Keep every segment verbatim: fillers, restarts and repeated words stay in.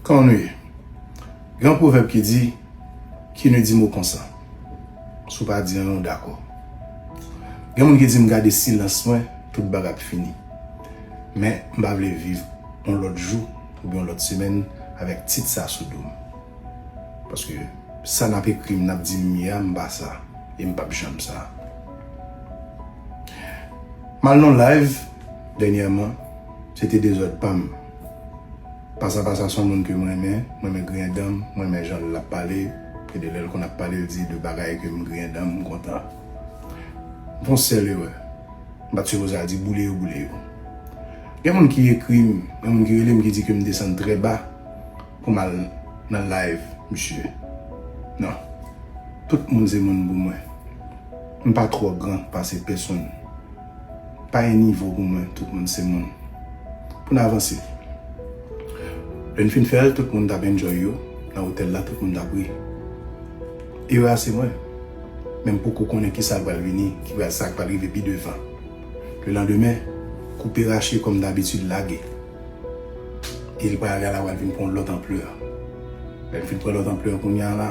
Kòman nou ye? Gen yon pwovèb ki di, qui ne dit mot consent. Si w pa di anyen, w dakò. Gen moun ki di m gade silans mwen, tout bagay ap fini. Men, m pa vle viv yon lòt jou oubyen yon lòt semèn avèk tit sa sou do m. Paske sa n ap ekri m, n ap di m ye a, m pa sa. E m p ap janm sa. M al nan live dènyèman, se te dezòd pa m. Pasa Pasa se yon moun ke m renmen, m renmen griyen dan m, m renmen jan l ap pale, e de lè l konn ap pale, l di de bagay ke m griyen dan m, m kontan. M fè yon sèl erè. M pa t sipoze al di boule yo, boule yo. Gen moun ki ekri m, gen moun ki rele m ki di ke m desann trè ba pou m al nan live misye. Non. Tout moun se moun pou mwen. M pa twò gran pase pèsonn. Pa gen nivo pou mwen, tout moun se moun. Pou n avanse. Lè n fin fè l, tout moun t ap enjoy yo. Nan otèl la, tout moun t ap ri. Erè a se mwen. Men m poko konnen kisa k pral vini, ki pral, sa k pral rive pi devan. Le lendemain, koupe rache kòm dabitid lage. E l pral, bagay la pral vin pran yon lòt anplè. Lè l fin pran lòt anplè kounye a la,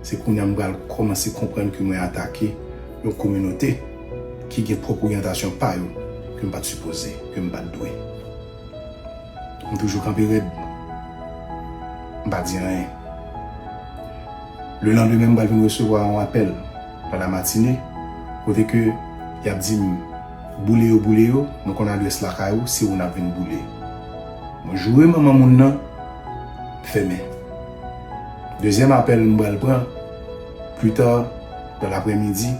se kounye a m pral kòmanse konprann ke mwen atake yon kominote ki gen pwòp oryantasyon pa yo ke m pa t sipoze, ke m pa t dwe. M toujou kanpe rèd. M pa di anyen. Le lendemain, m pral vin resevwa yon apèl nan la matinée, kote ke y ap di m, boule yo, boule yo, mwen konn adrès lakay ou, se ou n ap vin boule. Mwen joure manman moun nan, m fèmen. Dezyèm apèl m pral pran, pli ta, dan laprèmidi,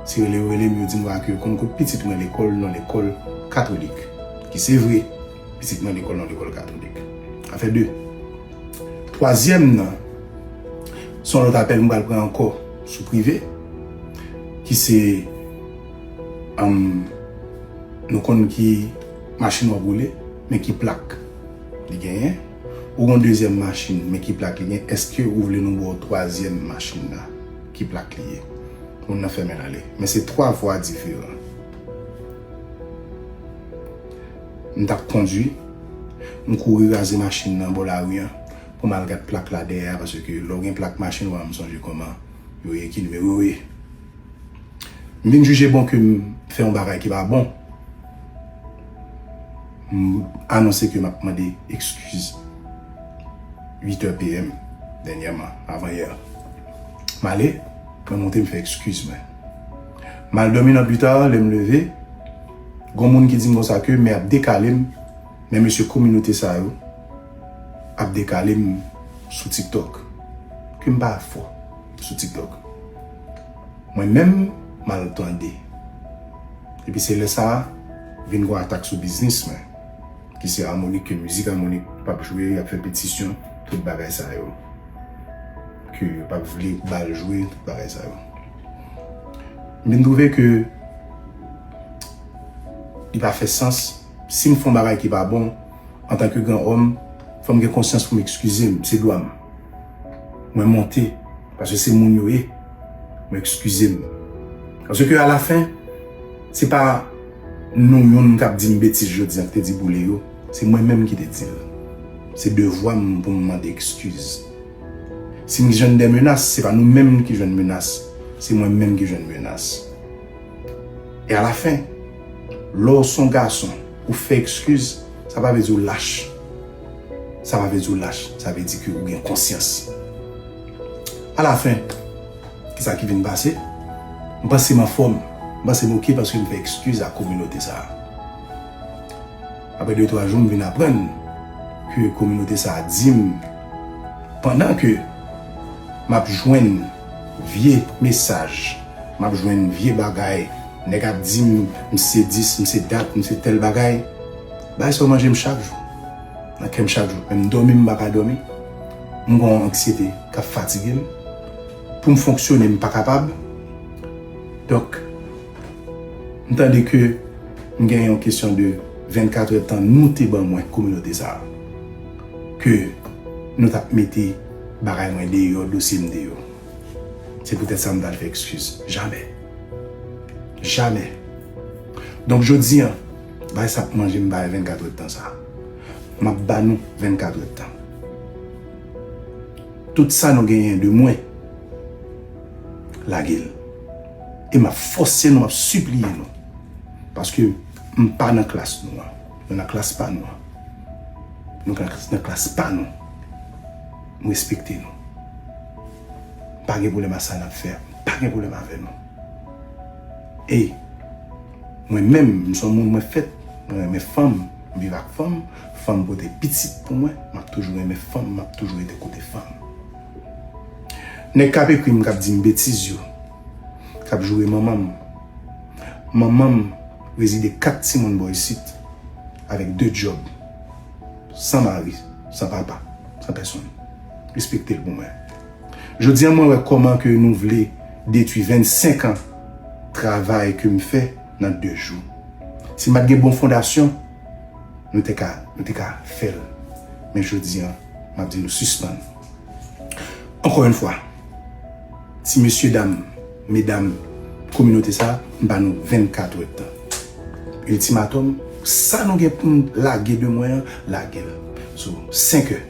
se rele yo rele m, yo di m ke yo konn kot pitit mwen lekòl, nan lekòl katolik. Ki se vre, pitit mwen lekòl, nan lekòl katolik. Sa fè de. Twazyèm nan, se yon lòt apèl m pral pran ankò sou prive, ki se, um, nou konn ki machin w ap woule, men ki plak li genyen. Ou gen yon dezyèm machin, men ki plak li genyen. Èske ou vle nou ba w twazyèm machin nan? Ki plak li ye? Moun nan fèmen l ale. Men se twa vwa diferan. M t ap kondwi, m kouri raze machin nan bò lari an pou m al gad plak la dèyè a, paske lè w gen plak machin, w a m sonje kòman yo ye, ki nimewo yo ye. M vin jije bon ke m fè yon bagay ki pa bon. M anonse ke m ap mande ekskiz. Uit è P M dènyèman, avan yè. M ale, mwen monte, m fè ekskiz mwen. M al dòmi nan pita, lè m leve, gon moun ki di m konsa ke men ap dekale m, men mesye kominote sa yo ap dekale m sou TikTok. Ke m pa fò sou TikTok. Mwen menm, m al tande. Epi se lè sa a, vin gon atak sou biznis mwen. Ki se Harmonik, ke mizik Harmonik p ap jwe, y ap fè petisyon, tout bagay sa yo. Ke yo p ap vle ba l jwe, tout bagay sa yo. M vin twouve ke li pa fè sans. Si m fè yon bagay ki pa bon, antanke gran òm, fò m gen konsyans pou m ekskize m, se dwa m. Mwen monte, paske se moun yo ye. Mwen ekskize m. Paske alafen, se pa nou youn k ap di m betiz jodi a ki te di boule yo, se mwen menm ki te di l. Se devwa m pou m mande ekskiz. Si m jwenn de menas, se pa nou menm ki jwenn menas, se mwen menm ki jwenn menas. E alafen, lè w se yon gason, ou fè ekskiz, sa pa vle di w lach. Sa pa vle di w lach, sa vle di ke ou gen konsyans. Alafen, kisa ki vin pase? M panse m anfòm, m panse m oke paske m fè ekskiz a kominote sa a. Apre de twa jou, m vin aprann ke kominote sa a di m, pandan ke m ap jwenn vye mesaj, m ap jwenn vye bagay, nèg ap di m, m se dis, m se dat, m se tèl bagay, bagay sa yo manje m chak jou. Nan kè m chak jou. Menm dòmi, m pa ka dòmi. M gen yon anksyete k ap fatige m. Pou m fonksyone, m pa kapab. Donk, m tande ke m gen yon kesyon de vennkat èdtan nou te ban mwen kominote sa a. Ke nou t ap mete bagay mwen deyò, dosye m deyò. Se poutèt sa m t al fè ekskiz. Jamè. Jamè. Donk, jodi a, bagay sa ap manje m bagay vennkat èdtan sa a. M ap ba nou vennkat èdtan. Tout sa nou genyen de mwen, lage l. E m ap fòse nou, m ap sipliye nou. Paske m pa nan klas nou an. Nou nan klas pa nou an. Nou nan klas pa nou. M respekte nou. M pa gen pwoblèm a sa n ap fè a. M pa gen pwoblèm avè nou. E mwen menm, m se yon moun mwen fèt, mwen renmen fanm, m viv ak fanm, fanm pote pitit pou mwen, m ap toujou renmen fanm, m ap toujou rete kote fanm. Nèg k ap ekri m, k ap di m betiz yo, k ap joure manman m. Manman m rezide kat timoun bò isit, avèk de djòb, san mari, san papa, san pèsonn. Respekte l pou mwen. Jodi a, mwen wè kòman ke nou vle detwi vennsenk an travay ke m fè nan de jou. Si m pa t gen bon fondasyon, nou te ka, nou te ka fè l. Men jodi a, m ap di nou sispann. Ankò yon fwa, ti mesye dam, medam, kominote sa, m ba nou vennkat èdtan. Iltimatòm, sa nou gen pou n lage de mwen an, lage l. So, senk è.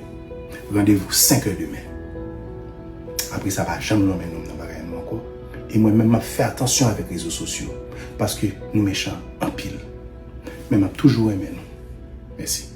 Randevou senk è demen. Apre sa, pa janm lonmen non m nan bagay nou ankò. E mwen menm, m ap fè atansyon avèk rezo sosyo. Paske nou mechan anpil. Men m ap toujou renmen nou. Mèsi.